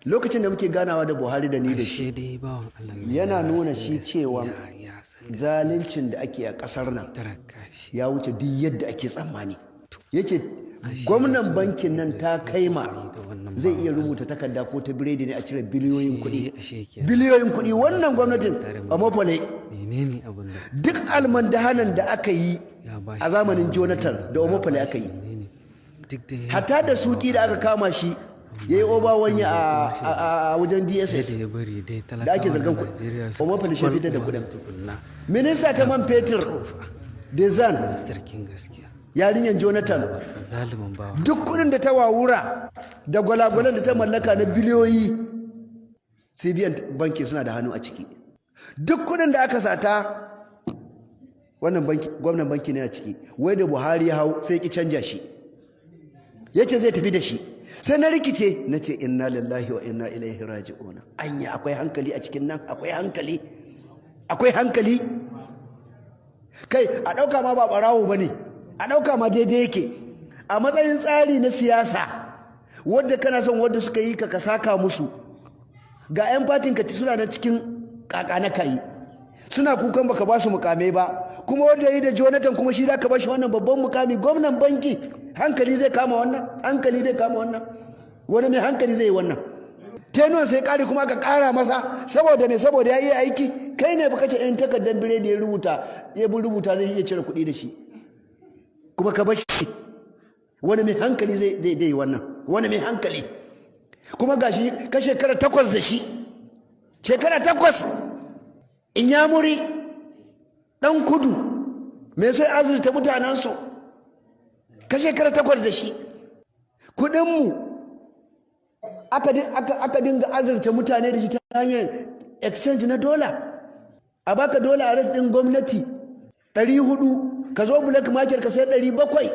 Lokacin da muke ganawa da Buhari, da ni da shi, Ashe dai bawan Allah nan yana ya nuna san shi cewa gaskiya, ya san gaskiya. zaluncin da ake a ƙasar nan Taraka shi. ya wuce duk yadda ake tsammani. Yace Ashe gwamnan su bankin nan ta Idris kai ma ya da wannan zai iya bawan. rubuta takarda ko ta biredi ne a cire biliyoyin kuɗi. Ashe kenan. Biliyoyin kuɗi. Wannan gwamnatin Omopole, Menene abin da duk almandahanan da aka yi ya ba shi a zamanin shawara Jonathan menene, da ya Omopole ba aka shi yi. menene. Duk da ya Hatta da suki da aka kama shi ya yi obawanya a wajen sai DSS da ya bari dai da ake talakawa zargan na kuɗi, Najeriya suka Omopole ci shi fitar da kwal kuɗin. uwansu tukunna. Minista ta man fetur, Dezan, Sarkin gaskiya. yarinyar Jonathan, Zalimin bawa. duk kuɗin da ta wawura da gwalagwalan da ta mallaka na biliyoyi, CBN banki suna da hannu a ciki. Duk kuɗin da aka sata, wannan banki, gwamnan banki ne a ciki. Wai da Buhari ya hau sai ki canja shi, ya ce zai tafi da shi. Sai na rikice, na ce inna lillahi wa inna ilaihi raji'un. Anya akwai hankali a cikin nan? Akwai hankali? Akwai hankali? Kai, a ɗauka ma ba ɓarawo ba ne, a ɗauka ma daidai yake a matsayin tsari na siyasa, wadda kana son wadda suka yi ka ka saka musu. Ga 'yan fatin ka suna nan cikin kaka na kayi, suna kukan baka ba su mukamai ba, kuma wanda yi da Jonathan kuma shi zaka ba shi wannan babban mukami, gwamnan banki. Hankali zai kama wannan? Hankali zai kama wannan? Wani mai hankali zai yi wannan? Tenure sai kare kuma aka kara masa. Saboda me? Saboda ya iya aiki? Kai ne baka ce in takardar biredi ya rubuta, ya bi rubuta, zai iya cire kuɗi da shi, kuma ka bar shi. Wani mai hankali zai yi wannan? Wani mai hankali? Kuma gashi ka shekara 8 da shi, shekara 8, inyamuri dan kudu mai sai azurta mutanensu, ka shekara 8 da shi, kudinmu aka dinga azurta mutane da shi ta hanyar exchange na dola. A baka dola a rate ɗin gwamnati 400, ka zo black market ka sai 700.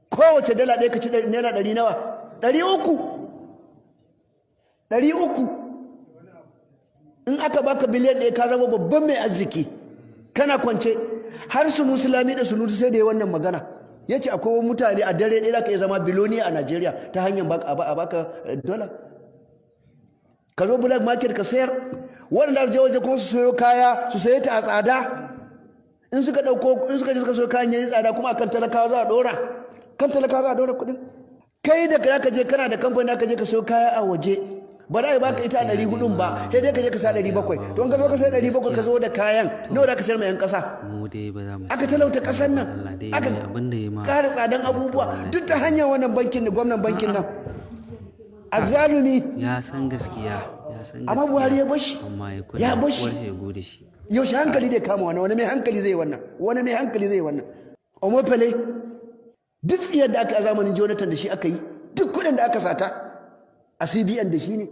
Kowace dala ɗaya ka ci naira ɗari nawa? 300, 300. In aka baka biliyan 1, ka zama babban mai arziki kana kwance. Har Sunusi Lami da Sunusi sai da ya wannan magana, ya ce akwai mutane a dare ɗaya ka iya zama billionaire a Najeriya ta hanyar a baka dola, ka zo black market ka sayar. Waɗanda je waje kuma su sayo kaya, su saye ta a tsada. In suka ɗauko, in suka je suka sayo kayan yayi tsada, kuma akan talakawa za a ɗora, kan talakawa za a ɗora kuɗin. Kai da ka je kana da kamfani, ka je ka sayo kaya a waje, ba za a baka ita a 400n ba, sai dai ka je ka sa 700. Don ka zo ka sai 700, ka zo da kayan, nawa da ka sayar ma 'yan ƙasa? Mu dai ba za mu Aka talauta ƙasar nan, Allah dai aka ya yi abin da ya ma ƙara tsadan abubuwa, duk ta hanyar wannan bankin, gwamnan bankin nan azzalumi. Ya san gaskiya, ya san Amma gaskiya. Buhari ya bashi. Amma ya kula Ya bashi. uwarsa ya gode shi. Yaushe hankali zai kama wannan? Wani mai hankali zai wannan? Wani mai hankali zai wannan? Omopele, duk tsiyar da aka yi a zamanin Jonathan da shi aka yi, duk kuɗin da aka sata a CBN da shi ne,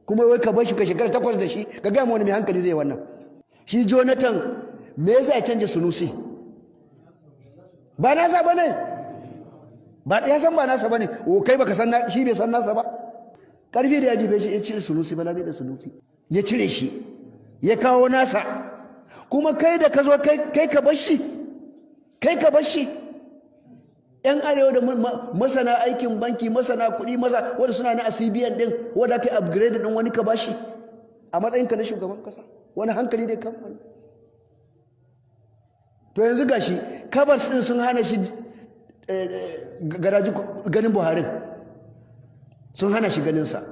kuma wai ka bar shi ka shekara 8 da shi. Ka gaya wani mai hankali zai wannan? Shi Jonathan me yasa ya canja Sunusi? Ba nasa ba ne ba? Ya san ba nasa ba ne. O kai baka san shi bai san nasa ba. Karfi da yaji bai shi ya cire Sunusi ba, da Sunusi ya cire shi ya kawo nasa. Kuma kai da ka zo, kai ka bar shi, kai ka bar shi. Yan arewa da masana aikin banki, masana kuɗi, masa wanda suna na a CBN din, wanda kai upgrade din wani ka bashi a matsayinka na shugaban kasa. Wani hankali dai kan wani? To yanzu gashi cabals din sun hana shi garaji ganin Buharin, sun hana shi ganinsa.